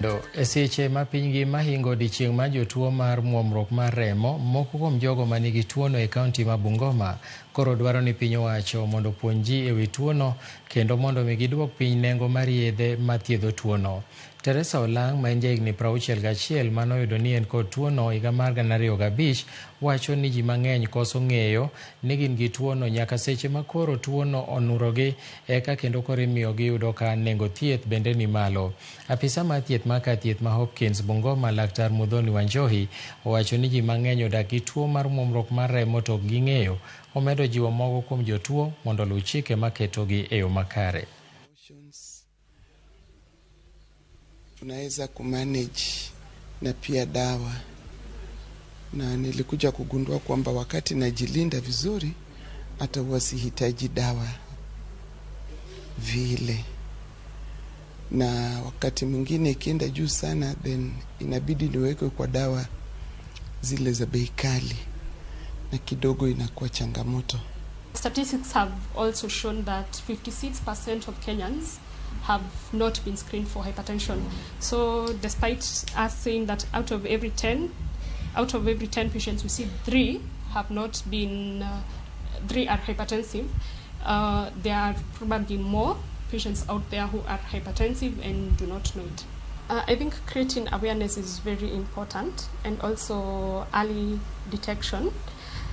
E seche ma piny ngima hingo odiechieng' mar jotuo mar muomruok mar remo, moko kuom jogo manigi tuono e kaunti ma Bungoma koro dwaro ni piny owacho mondo opuonj ji e wi tuono kendo mondo mi giduok piny nengo mar yedhe mathiedho tuono. Teresa Olang' ma en jahigni 61 manoyudo ni en kod tuono higa mar 2005 wacho ni ji mang'eny koso ng'eyo ni gin gi tuono nyaka seche ma koro tuono onurogi eka kendo koro imiyo giyudo ka nengo thieth bende ni malo. Apisa mar thieth ma kar thieth ma Hopkins Bungoma Laktar Muthoni Wanjohi owacho ni ji mang'eny odak gi tuo mar muomruok mar remo to ok ging'eyo. Omedo jiwo moko kuom jotuo mondo oluw chike maketogi e yo makare. Tunaweza kumanage na pia dawa, na nilikuja kugundua kwamba wakati najilinda vizuri hata huwa sihitaji dawa vile, na wakati mwingine ikienda juu sana then inabidi niwekwe kwa dawa zile za bei kali na kidogo inakuwa changamoto. Statistics have also shown that 56% of Kenyans have not been screened for hypertension. So despite us saying that out of every 10 patients we see 3 have not been, 3 are hypertensive, there are probably more patients out there who are hypertensive and do not know it. I think creating awareness is very important, and also early detection.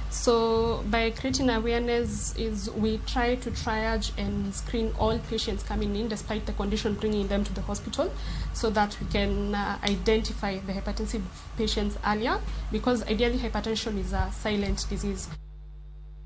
So by creating awareness is we try to triage and screen all patients coming in despite the condition bringing them to the hospital, so that we can identify the hypertensive patients earlier, because ideally hypertension is a silent disease.